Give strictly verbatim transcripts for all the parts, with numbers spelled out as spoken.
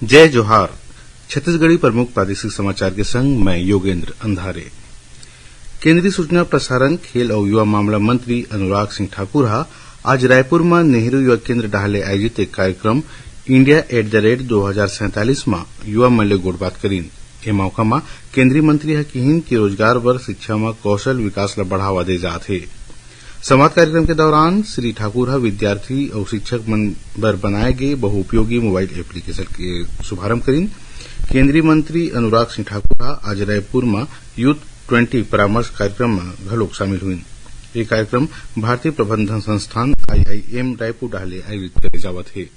जय जोहार। छत्तीसगढ़ी प्रमुख प्रादेशिक समाचार के संग मैं योगेंद्र अंधारे। केंद्रीय सूचना, प्रसारण, खेल अउ युवा मामला मंत्री अनुराग सिंह ठाकुर ह आज रायपुर म नेहरू युवा केंद्र डहार ले आयोजित एक कार्यक्रम India at the rate दो हजार सैंतालीस म युवा मन ले गोठबात करीन। ए मौका म केंद्रीय मंत्री ह किहिन कि रोजगार बर शिक्षा म कौशल विकास ल बढ़ावा दे जात हे। संवाद कार्यक्रम के दौरान श्री ठाकुर ह विद्यार्थी अउ शिक्षक मन बर बनाए गे बहुउपयोगी मोबाइल एप्लीकेशन के शुभारंभ करीन। केंद्रीय मंत्री अनुराग सिंह ठाकुर ह आज रायपुर म यूथ ट्वेंटी परामर्श कार्यक्रम म घलोक शामिल हुईन। ये कार्यक्रम भारतीय प्रबंधन संस्थान, आईआईएम, रायपुर डहार ले आयोजित करे जावत हे।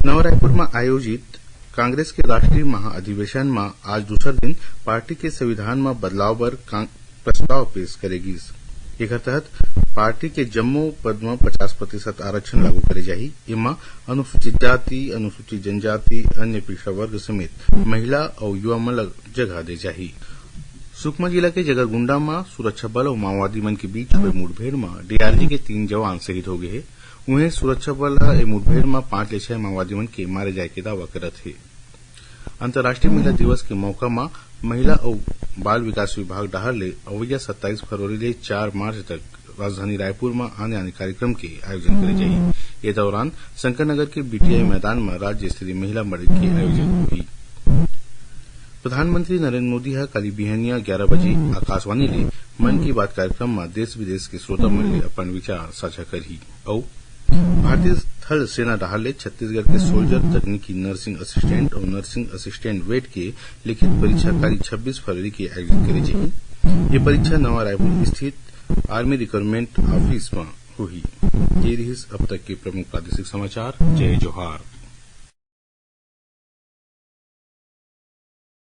नवा रायपुर म आयोजित कांग्रेस के राष्ट्रीय महाअधिवेशन म आज दूसर दिन पार्टी के संविधान म बदलाव बर कां-, प्रस्ताव पेश करे गिस। एखर तहत पार्टी के जम्मो पद म पचास प्रतिशत आरक्षण लागू करे जाही। एमा अनुसूचित जाति, अनुसूचित जनजाति, अन्य पिछड़ा वर्ग समेत महिला अउ युवा मन ल जगह दे जाही। सुकमा जिला के जगरगुंडा म सुरक्षा बल अउ माओवादी मन के बीच होए मुठभेड़ म डीआरजी के तीन जवान शहीद हो गए हे। उहें, सुरक्षा बल ह ए मुठभेड़ म पांच ले छह माओवादी मन के मारे जाए के दावा करत हे। अंतर्राष्ट्रीय महिला दिवस के मौका म महिला अउ बाल विकास विभाग डहार ले अवइया सत्ताईस फरवरी ले चार मार्च तक राजधानी रायपुर म आने-आने कार्यक्रम के आयोजन करे जाही। ये दौरान शंकर नगर के बीटीआई मैदान म राज्य स्तरीय महिला मड़ई के आयोजन होही। प्रधानमंत्री नरेंद्र मोदी ह काली बिहनिया ग्यारह बजे आकाशवाणी ले मन की बात कार्यक्रम म देश विदेश के श्रोता मन ले अपन विचार साझा करही। अउ भारतीय थल सेना डहार ले छत्तीसगढ़ के सोल्जर, तकनीकी नर्सिंग असिस्टेंट अउ नर्सिंग असिस्टेंट वेट के लिखित परीक्षा काली छब्बीस फरवरी के आयोजित करे जाही। ये परीक्षा नवा रायपुर स्थित आर्मी रिक्रूटमेंट ऑफिस म होही। ये रिहिस अब तक के प्रमुख प्रादेशिक समाचार। जय जोहार।